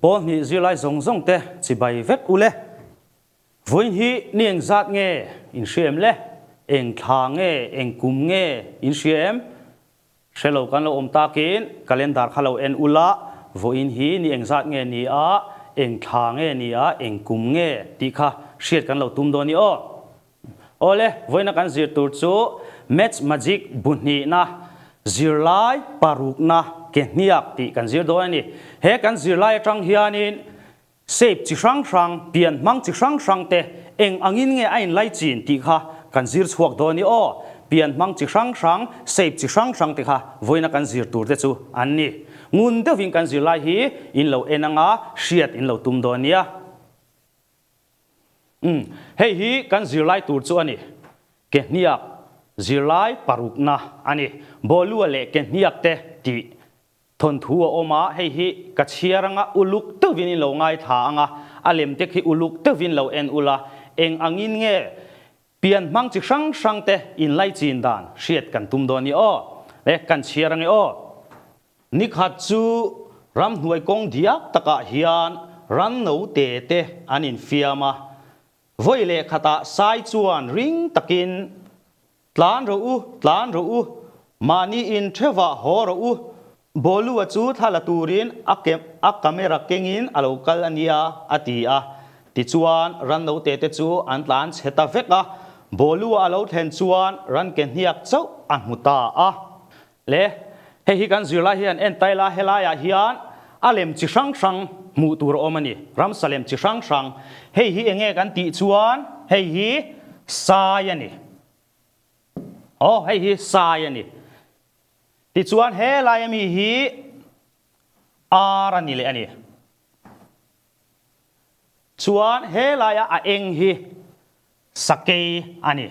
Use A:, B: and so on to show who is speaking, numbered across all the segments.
A: Pawl hnih zirlai zawng zawng te chibai vek ule. Vawiin hi ni engzat nge in hria em le? Eng thla nge, eng kum nge in hria em? Hre lo kan lo awm takin calendar kha lo en ula, vawiin hi ni engzat nge ni a, eng thla nge ni a, eng kum nge tih kha hriat kan lo tum dawn i aw. Awle, vawiina kan zir tur chu Maths Magic bu hnihna, zirlai parukna ke hniak tih kan zir dawn a ni. He kan zirlai atang hianin Shape chi hrang hrang, pian hmang chi hrang hrang te eng angin nge a inlai chin tih kha kan zir chhuak dawn i aw. Pian hmang chi hrang hrang, shape chi hrang hrang te kha vawiina kan zir tur te chu an ni. Ngun deuhin kan zir lai hi in lo en anga hriat in lo tum dawn nia. Umm, hei hi kan zirlai tur chu a ni. Ke hniak zirlai parukna a ni. Bawlua leh ke hniak te tih Thawnthu a awm a, hei hi ka chhiar anga uluk deuhin in lo ngaithla anga, a lem te khi uluk deuhin lo en ula, eng angin nge pian hmang chi hrang hrang te in laichin dan hriat kan tum dawn i aw. Le, kan chhiar ange aw. Nikhat chu ramhnuai kawng diak takah hian ran no te te an infiam a, vawi leh khatah sai chuan ring takin Tlan rawh u, tlan rawh u, mahni in thevah haw rawh u. Bawlua chu thla la turin a ke a camera kengin a lo kal a nia, a ti a. Tichuan, ran note te chu an tlan chhe ta vek a. Bawlua a lo thlen chuan ran ke hniak chauh a hmu ta a. Le, hei hi kan zirlai hian en tai la, helaiah hian a lem chi hrang hrang hmuh tur a awm a ni, ramsa lem chi hrang hrang. Hei hi eng nge kan tih chuan hei hi sai a ni. Aw, hei hi sai a ni. Tichuan helai ami hi ar a ni leh a ni. Chuan helaia a eng hi sakei a ni.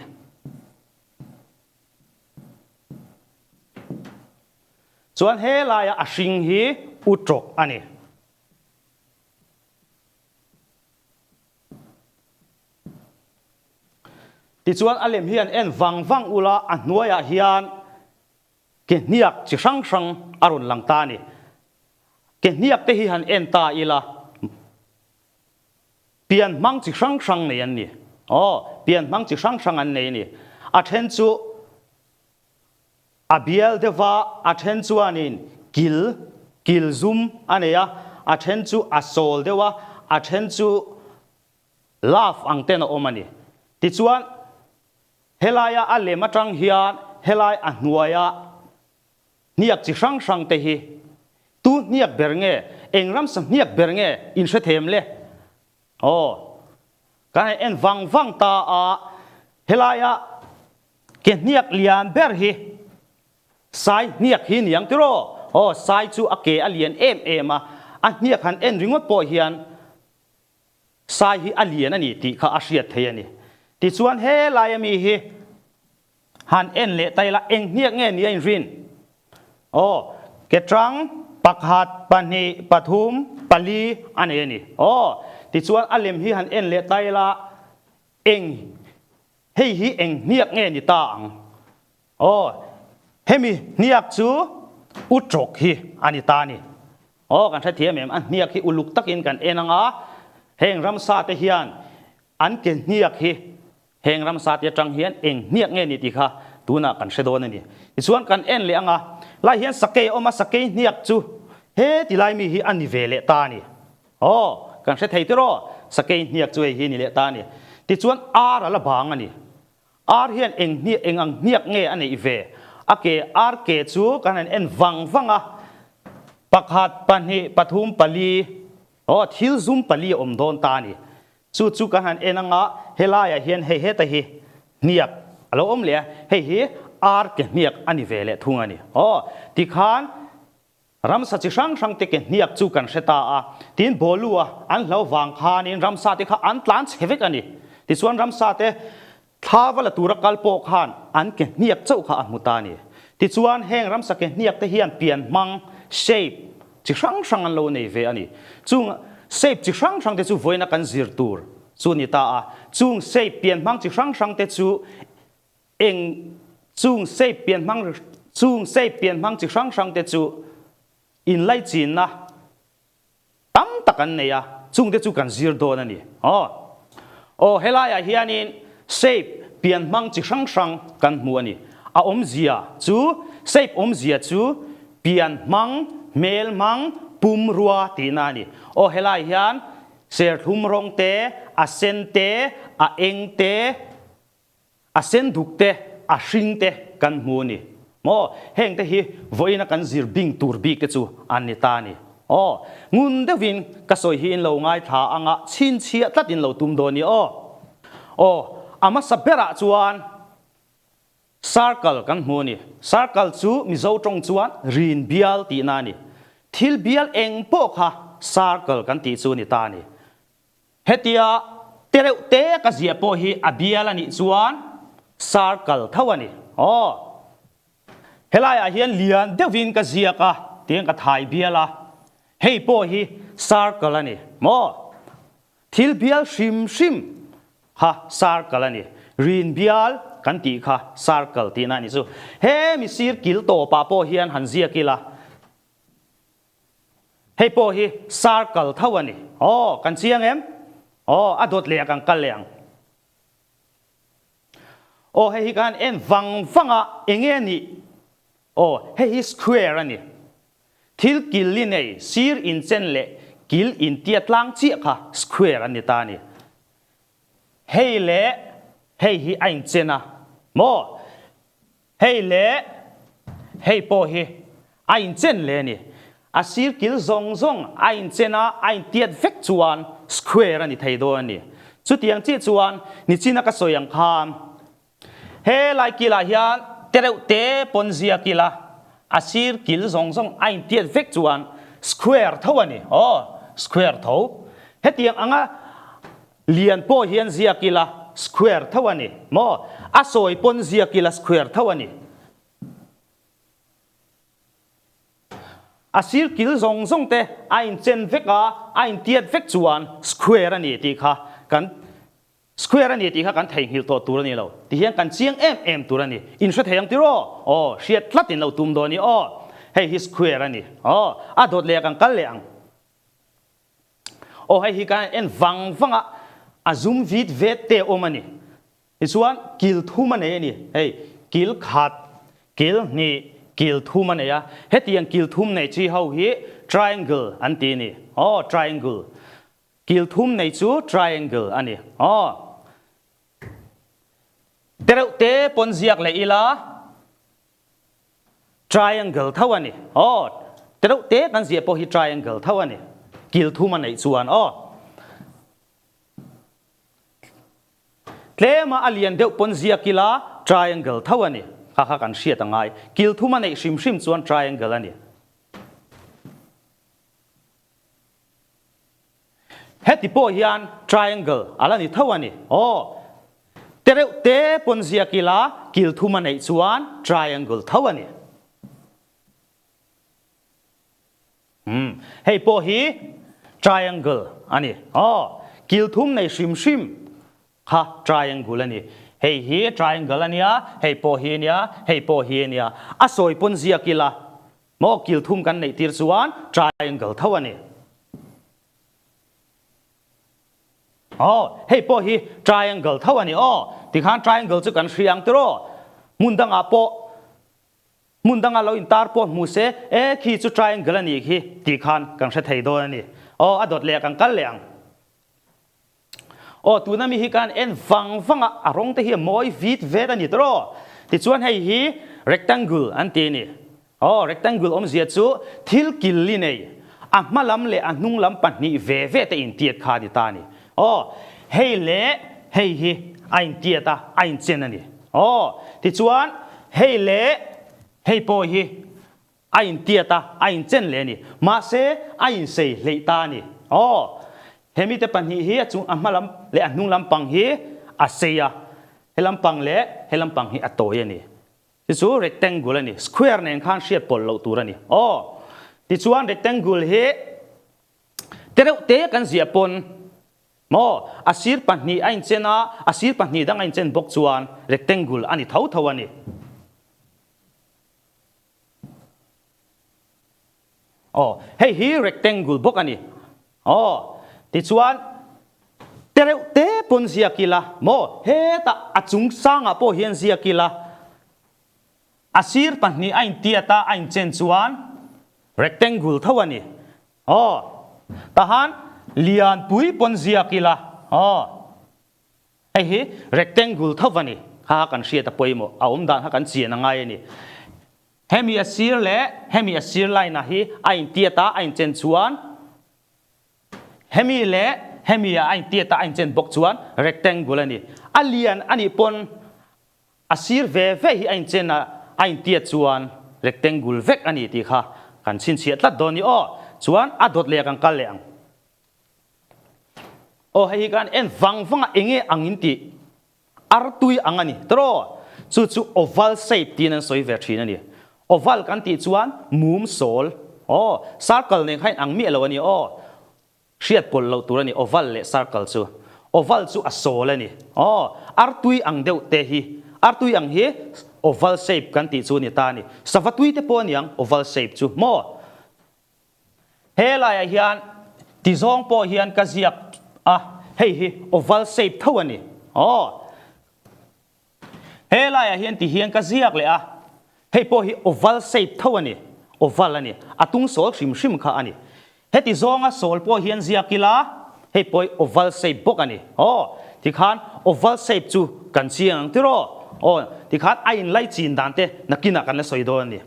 A: Chuan he laia a hring hi u tawk a ni. Tichuan a lem hi an en vang vang ula a hnuaiah hian ke hniak chi hrang hrang a rawn lang ta a ni. Ke hniak te hi han en ta ila. Pian hmang chi hrang hrang nei an ni. Aw, pian hmang chi hrang hrang an nei a ni. A then chu a bial deuh va, a then chuanin kil, kil zum a nei a, a then chu a sawl deuh a, a then chu love ang ten a awm a ni. Tichuan, helaia a lem atang hian helai a hnuaia Hniak chi hrang hrang te hi tu hniak ber nge, eng ramsa hniak ber nge in hre them le? Aw, kan han en vang vang ta a, helaia ke hniak lian ber hi sai hniak hi niang tiraw? Aw, sai chu a ke a lian em em a, a hniak han en ringawt pawh hian sai hi a lian a ni tih kha a hriat thei a ni. Tichuan helaia mi hi Han en leh ta ila, eng hniak nge ni a inrin? Aw, ke tang pakhat, pahnih, pathum, pali a nei a ni. Aw, tichuan a lem hi han en leh ta ila, eng, hei hi eng hniak nge ni ta ang? Aw, hemi hniak chu u tawk hi a ni ta a ni. Aw, kan hrethiam em, a hniak hi uluk takin kan en ang a, heng ramsa te hian an ke hniak hi Heng ramsa te atang hian eng hniak nge ni tih kha tunah kan hre dawn a ni. Tichuan kan en leh ang a, lai hian sakei a awm a, sakei hniak chu he ti lai mi hi a ni ve leh ta a ni. Aw, kan hre thei tiraw, sakei hniak chu hei hi a ni leh ta a ni. Tichuan ar a la bang a ni. Ar hian eng hniak, eng ang hniak nge a neih ve? A ke, ar ke chu kan han en vang vang a, pakhat, pahnih, pathum, pali, aw, thil zum pali a awm dawn ta a ni. Chu chu ka han en anga helaiah hian hei heta hi hniak a lo awm leh a, hei hi ar ke hniak a ni ve leh thung a ni. Aw, tikhan ramsa chi hrang hrang te ke hniak chu kan hre ta a, tin Bawlua an hlo vang khanin ramsa te kha an tlan chhe vek a ni. Tichuan ramsa te thla va la tura kal pawh khan an ke hniak chauh kha a hmu ta a ni. Tichuan heng ramsa ke hniak te hian pian hmang, shape, chi hrang hrang an lo nei ve a ni. Chung shape chi hrang hrang te chu vawiina kan zir tur chu ni ta a. Chung shape pian hmang chi hrang hrang te chu eng chung shape pian hmang chung shape pian hmang chi hrang hrang te chu inlaichinna. Tam tak an nei a, chungte chu kan zir dawn a ni. Aw. Aw, helaiah hianin shape pian hmang chi hrang hrang kan hmu a ni. A awmzia chu, shape awmzia chu pian hmang, hmel hmang, pumrua tihna a ni. Aw, helai hian serthlum rawng te, a sen te, a eng te, A sen duk te, a hring te kan hmu a ni maw? Heng te hi vawiina kan zir bing tur bik te chu an ni ta a ni. Aw, ngun deuhin ka sawi hi in lo ngaithla anga chhinchhiah tlat in lo tum dawn i aw. Aw, a hmasa berah chuan circle kan hmu a ni. Circle chu Mizo tawng chuan rin bial tihna a ni. Thil bial eng pawh kha circle kan tih chu a ni ta a ni. Hetia tereuh te ka ziah pawh hi a bial a nih chuan circle tho a ni. Aw. Helaiah hian lian deuhin ka ziak a, tiang ka thai bial a. Hei pawh hi circle a ni maw? Thil bial hrim hrim kha circle a ni. Rin bial kan tih kha circle tihna a nih chu. He misir kil tawpah pawh hian han ziak ila. Hei pawh hi circle tho a ni. Aw, kan chiang em? Aw, a dawt leh a kan kal leh ang. Aw, hei hi kan en vang vang a, eng nge nih? Aw, hei hi square a ni. Thil kil li nei, sir inchen leh kil intia tlang chiah kha square a ni ta a ni. Hei leh hei hi a inchen a, maw? Hei leh hei pawh hi a inchen leh a ni. A sir kil zawng zawng a inchen a, a intiat vek chuan square a ni thei dawn a ni. Chutiang chiah chuan nichina ka sawi ang khan he lai kilah hian tereuh te pawn ziak ila a sir kil zawng zawng a intiat vek chuan square tho a ni. Aw, square tho. Hetiang anga Lian pawh hian ziak ila square tho a ni maw? A sawi pawn ziak ila square tho a ni. A sir kil zawng zawng te a inchen vek a, a intiat vek chuan square a ni tih kha kan square a ni tih kha kan theihnghilh tawh tur a ni lo. Ti hian kan chiang em em tur a ni. In hre thei ang tiraw? Aw, hriat tlat in lo tum dawn i aw. Hei hi square a ni. Aw, a dawt leh kan kal leh ang. Aw hei hi ka en vang vang a, a zum vit vet te awm a ni. Tichuan kil thum a nei a ni. Hei kil khat, kil hnih, kil thum a nei a. Hetiang kil thum nei chi ho hi triangle an ti a ni. Aw triangle. Kil thum nei chu triangle a ni. Aw. Tereuh te pawn ziak leh ila. Triangle tho a ni. Aw, te deuh te kan ziah pawh hi triangle tho a ni. Kil thum a neih chuan aw. Tlema a lian deuh pawn ziak ila triangle tho a ni. Kha kha kan hriat a ngai. Kil thum a neih hrim hrim chuan triangle a ni. Heti pawh hian triangle a la ni tho a ni. Aw, tereuh te pawn ziak ila kil thum a neih chuan triangle tho a ni. Umm, hei pawh hi triangle a ni. Aw, kil thum nei hrim hrim kha triangle a ni. Hei hi triangle a nia, hei pawh hi a nia, hei pawh hi a nia. A sawi pawn ziak ila Maw kil thum kan neih tir chuan triangle tho a ni. Aw, hei pawh hi triangle tho a ni aw. Tikhan triangle chu kan hria ang tiraw? Hmun dangah pawh, hmun danga lo intar pawh hmu se, e khi chu triangle a nih khi tih khan kan hre thei dawn a ni. Aw, a dawt leh kan kal leh ang. Aw, tuna mi hi kan en vang vang a, a rawng te hi a mawi vit vet a ni tawh. Tichuan hei hi rectangle an ti a ni. Aw, rectangle awmzia chu thil kil li nei, a hma lam leh a hnung lam pahnih ve ve te intiat kha a ni ta a ni. Aw, hei leh hei hi a intiat a, a inchen a ni. Aw, tichuan hei leh hei pawh hi A intiat a, a inchen leh a ni. Mahse, a insei hleih ta a ni. Aw, he mite pahnih hi a chung a hma lam leh a hnung lampang hi a sei a, he lampang leh he lampang hi a tawi a ni. Chu chu rectangle a ni. Square nen khan hriat pawlh loh tur a ni. Aw, tichuan rectangle hi tereuh te kan ziah pawn maw, a sir pahnih a inchen a, a sir pahnih dang a inchen bawk chuan rectangle a ni tho tho a ni. Aw, hei hi rectangle bawk a ni. Aw, tichuan tereuh te pawn ziak ila maw? Hetah a chung sangah pawh hian ziak ila, a sir pahnih a intiat a, a inchen chuan rectangle tho a ni. Aw, tahan lianpui pawn ziak ila, aw, hei hi rectangle tho a ni. Kha kan hriat a pawimawh, a awm dan kha kan chian a ngai a ni. Hemi a sir leh hemi a sir line ah hi a intiat a, a inchen chuan hemi leh hemi ah a intiat a, a inchen bawk chuan rectangle a ni. A lian a nih pawn a sir ve ve hi a inchen a, a intiat chuan rectangle vek a ni tih kha kan chhinchhiah tlat dawn ni aw. Chuan a dawt leh ah kan kal leh ang. Aw hei hi kan en vang vang a enge ang in tih. Artui ang a ni. Tiraw? Chu chu oval shape tiin an sawi ve thin a ni. Oval kan tih chuan mum sawl. Aw, circle nen kha inang miah lo a ni aw. Hriat pawlh loh tur a ni oval leh circle chu. Oval chu a sawl a ni. Aw, artui ang deuh te hi. Artui ang hi oval shape kan tih chu a ni ta a ni. Sava tui te pawh a niang oval shape chu maw? He laiah hian ti zawng pawh hian ka ziak a, hei hi oval shape tho a ni. Aw. He laiah hian ti hian ka ziak leh a, hei pawh hi oval shape tho a ni, oval a ni, a tung sawl hrim hrim kha a ni. Heti zawnga sawl pawh hian ziak ila, hei pawh hi oval shape bawk a ni. Aw, tikhan oval shape chu kan chiang ang tiraw? Aw, tikhan a inlaichin dan te nakinah kan la sawi dawn a ni.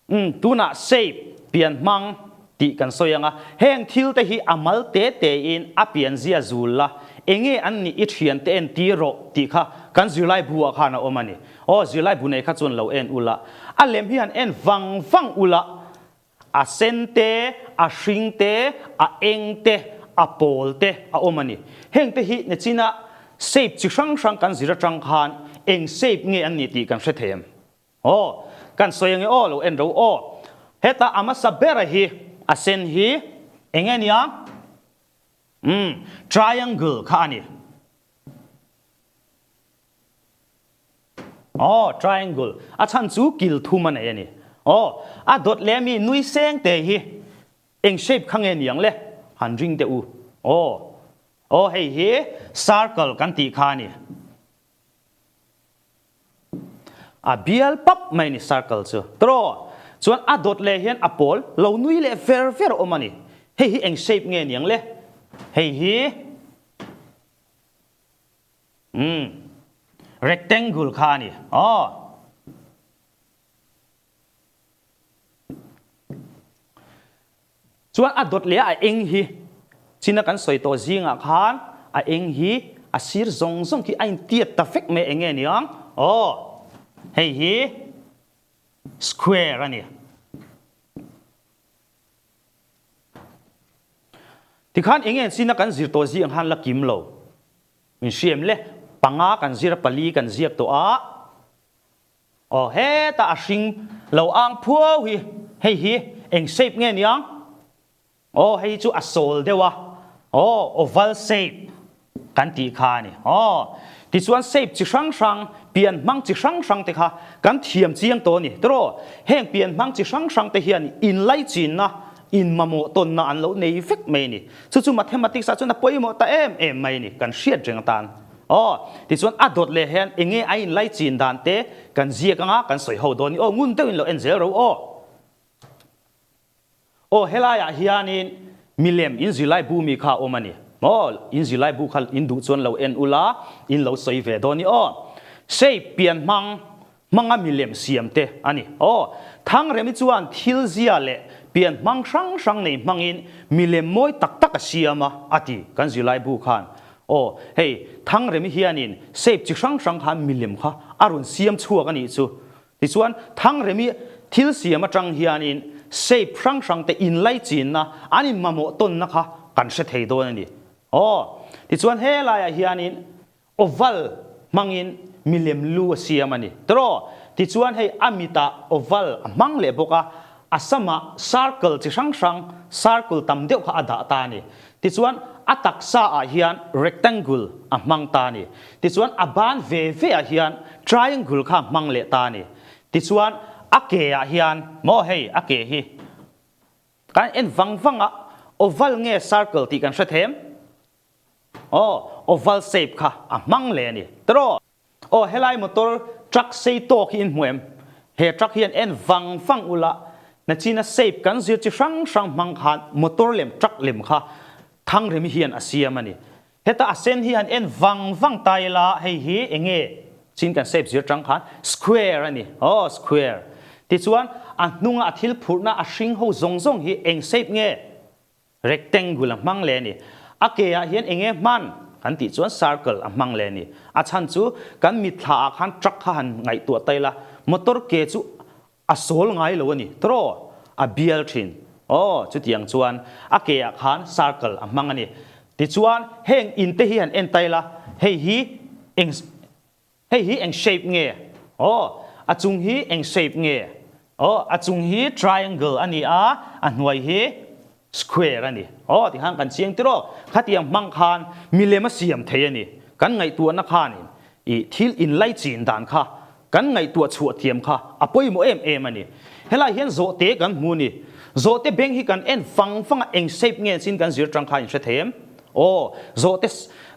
A: Umm, tunah shape, pian hmang, tih kan sawi ang a, heng thil te hi a mal te te in a pian zia zul la, enge an nih i thian te en tir rawh tih kha kan zirlai bu ah khan a awm a ni. Aw, zirlai bu nei kha chuan lo en ula, a lem hi han en vang vang ula, a sen te, a hring te, a eng te, a pawl te a awm a ni. Heng te hi nichina shape chi hrang hrang kan zir atang khan eng shape nge an nih tih kan hre thei em? Aw, kan sawi ange aw, lo en ro aw. Heta a hmasa bera hi a sen hi eng nge nia? Umm, triangle kha a ni. Aw, triangle. A chhan chu kil thum a nei a ni. Aw, a dawt leh mi nui seng te hi eng shape kha nge niang le? Han ring teh u. Aw, aw hei hi circle kan tih kha a ni. A bial pap mai ni circle chu. Tiraw? Chuan a dawt leh hian a pawl lo nui leh ver ver a awm a ni. Hei hi eng shape nge niang le? Hei hi umm rectangle kha a ni. Aw. Chuan a dawt leh a eng hi china kan sawi tawh zingah khan a eng hi a sir zawng zawng khi a intiat ta vek mai eng nge niang? Aw, hei hi square a ni. Tikhan eng nge china kan zir tawh zing khan la kim lo. Min hriam le, panga kan zir a pali kan ziak tawh a. Aw hetah a hring lo ang phuau hi, hei hi eng shape nge niang? Aw hei hi chu a sawl deuh a, aw oval shape kan tih kha a ni. Aw tichuan shape chi hrang hrang, pian hmang chi hrang hrang te kha kan thiam chiang tawh a ni. Tiraw heng pian hmang chi hrang hrang te hian inlaichinna, inmamawh tawnna an lo nei vek mai a ni. Chu chu mathematics ah chuan a pawimawh ta em em mai a ni kan hriat reng atan. Aw, tichuan a dawt leh hian enge a inlai chin dan te kan ziak anga kan sawi ho dawn i aw ngun deuhin lo en zel ro aw. Aw helaiah hianin milem in zirlai bu mi kha a awm a ni maw, in zirlai bu kha in duh chuan lo en ula in lo sawi ve dawn i aw. Shape pian hmang hmanga milem siam te a ni. Aw, Thangremi chuan thil zia leh pian hmang hrang hrang nei hmangin milem mawi tak tak a siam a, a ti kan zirlai bu khan. Aw, hei Thangremi hianin shape chi hrang hrang khan milem kha a rawn siam chhuak a nih chu. Tichuan, Thangremi thil siam atang hianin shape hrang hrang te inlaichinna, an inmamawh tawnna kha kan hre thei dawn a ni. Aw, tichuan helaiah hianin Oval hmangin milem lu a siam a ni. Tiraw? Tichuan hei a mitah oval a hmang leh bawk a, a samah circle chi hrang hrang, circle tam deuh kha a dah ta a ni. Tichuan a taksa ah hian rectangle a hmang ta a ni. Tichuan a ban ve ve ah hian triangle kha a hmang leh ta a ni. Tichuan a ke ah hian, maw hei a ke hi Kan en vang vang a, Oval nge circle tih kan hre them? Aw, oval shape kha a hmang leh a ni. Tiraw? Aw, helai motor truck sei tawk hi in hmu em? He truck hian en vang vang ula, nachina shape kan zir chi hrang hrang hmang khan motor lem truck lem kha Thangremi hian a siam a ni. Heta a sen hi han en vang vang ta ila, hei hi enge chin kan shape zir tang khan square a ni. Aw, square. Tichuan, a hnunga a thil phurhna a hring ho zawng zawng hi eng shape nge? Rectangle a hmang leh a ni. A ke ah hian enge hman kan tih chuan circle a hmang leh a ni. A chhan chu kan mitthla ah khan truck kha han ngaihtuah ta ila, motor ke chu a sawl ngai lo a ni. Tawraw a bial thin. Aw, chutiang chuan a ke ah khan circle a hmang a ni. Tichuan heng in te hi han en ta ila, hei hi eng Hei hi eng shape nge? Aw, a chung hi eng shape nge? Aw, a chung hi triangle a ni a, a hnuai hi square a ni. Aw, tikhan kan chiang tir aw. Khatiang hmang khan milem a siam thei a ni. Kan ngaihtuahna khanin i thil inlaichin dan kha kan ngaihtuah chhuah thiam kha a pawimawh em em a ni. Helai hian zawhte kan hmu a ni. Zawhte beng hi kan en fang fang a, eng shape nge chin kan zir tang kha in hre thei em? Aw, zawhte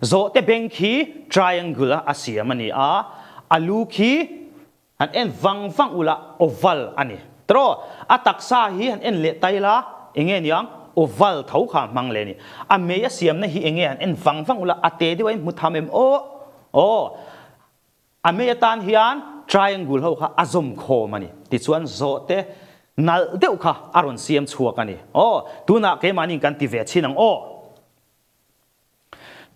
A: zawhte beng khi triangle a a siam a ni a, a lu khi han en vang vang ula oval a ni. Tiraw, a taksa hi han en leh tai la, enge niang oval tho kha a hmang leh a ni. A mei a siamna hi enge han en vang vang ula a te deuh a inhmu tham em aw? Aw, A mei atan hian triangle ho kha a zawm khawm a ni. Tichuan zawhte nalh deuh kha a rawn siam chhuak a ni. Aw, tunah keimahniin kan ti ve chhin ang aw.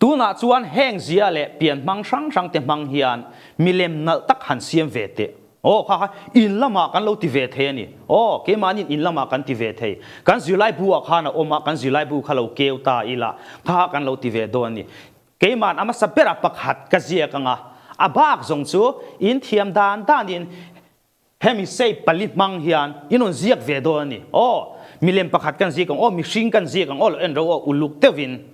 A: Tunah chuan heng zia leh pian hmang hrang hrang te hmang hian milem nalh tak han siam ve teh. Aw, kha kha in lamah kan lo ti ve thei a ni. Aw, keimahniin in lamah kan ti ve thei. Kan zirlaibu ah khan a awm a, kan zirlaibu kha lo keu ta ila, kha kha kan lo ti ve dawn a ni. Keima'n a hmasa bera pakhat ka ziak ang a, a bak zawng chu in thiam dan danin hemi shape pali hmang hian in rawn ziak ve dawn a ni. Aw, milem pakhat kan ziak ang aw, mihring kan ziak ang aw, lo en ro aw, uluk deuhin.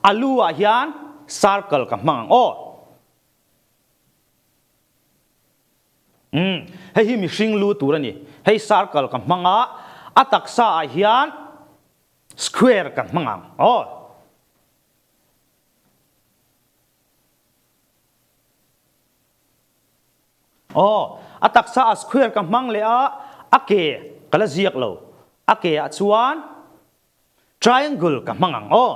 A: A lu ah hian circle ka hmang ang aw. Umm, hei hi mihring lu tur a ni. Hei circle ka hmang a, a taksa ah hian Square kan hmang ang aw. Aw, a taksa a square ka hmang leh a, a ke ka la ziak lo. A ke ah chuan triangle ka hmang ang aw.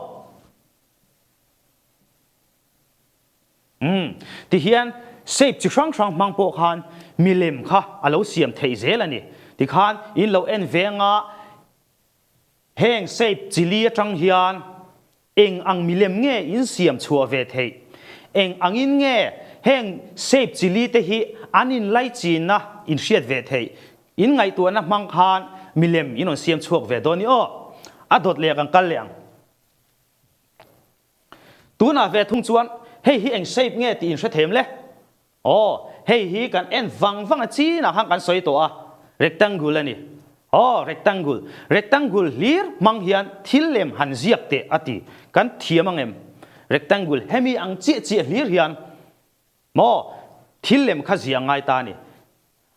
A: Umm, tihian shape chi hrang hrang hmang pawh khan milem kha a lo siam theih zel a ni. Tikhan in lo en veng a, Heng shape chili atang hian eng ang milem nge in siam chhuah ve theih? Eng angin nge heng shape chili te hi an inlaichinna in hriat ve theih? In ngaihtuahna hmang khan milem in rawn siam chhuak ve dawn i aw. A dawt leh kan kal leh ang. Tunah ve thung chuan hei hi eng shape nge tih in hre them le? Aw, hei hi kan en vang vang a chinah khan kan sawi tawh a, rectangle a ni. Aw, rectangle. Rectangle hlir hmang hian thil lem han ziak teh a ti. Kan thiam ang em? Rectangle hemi ang chiah chiah hlir hian maw thil lem kha ziah ngai ta a ni.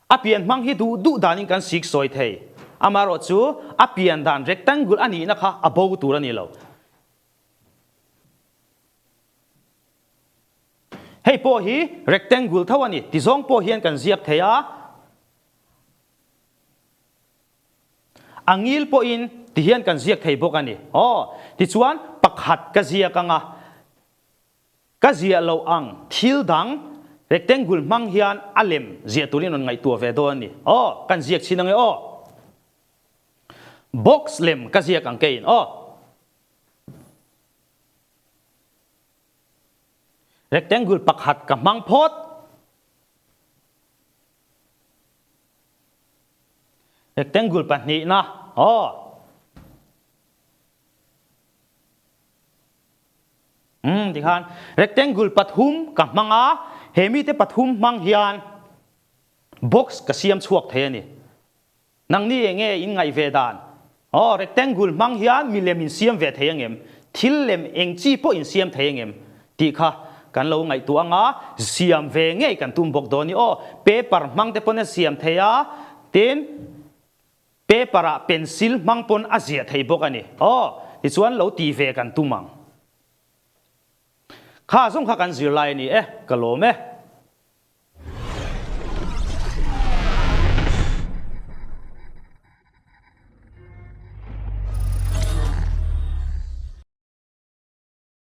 A: A pian hmang hi duh duh danin kan sik sawi thei. Amaherawhchu a pian dan rectangle a nihna kha a bo tur a ni lo. Hei pawh hi rectangle tho a ni. Tizawng pawh hian kan ziak thei a. A ngil pawhin ti hian kan ziak thei bawk a ni. Aw, tichuan pakhat ka ziak ang a, ka ziah loh ang thil dang rectangle hmang hian a lem ziah turin rawn ngaihtuah ve dawn a ni. Aw, kan ziak chhin ang e aw. Box lem ka ziak ang keiin aw. Rectangle pakhat ka hmang phawt. Rectangle pahnihna, aw. Umm, tikhan rectangle pathum ka hmang a, he mite pathum hmang hian box ka siam chhuak thei a ni. Nangni eng nge in ngaih ve dan? Aw, rectangle hmang hian milem in siam ve thei angem? Thil lem eng chi pawh in siam thei angem? Tih kha kan lo ngaihtuah anga siam ve ngei kan tum bawk dawn i aw. Paper hmang te pawn a siam thei a, tin. Paper ah pencil hmang pawn a ziah thei bawk a ni. Aw, tichuan lo tih ve kan tum ang. Kha zawng kha kan zir lai a ni e, ka lawm e.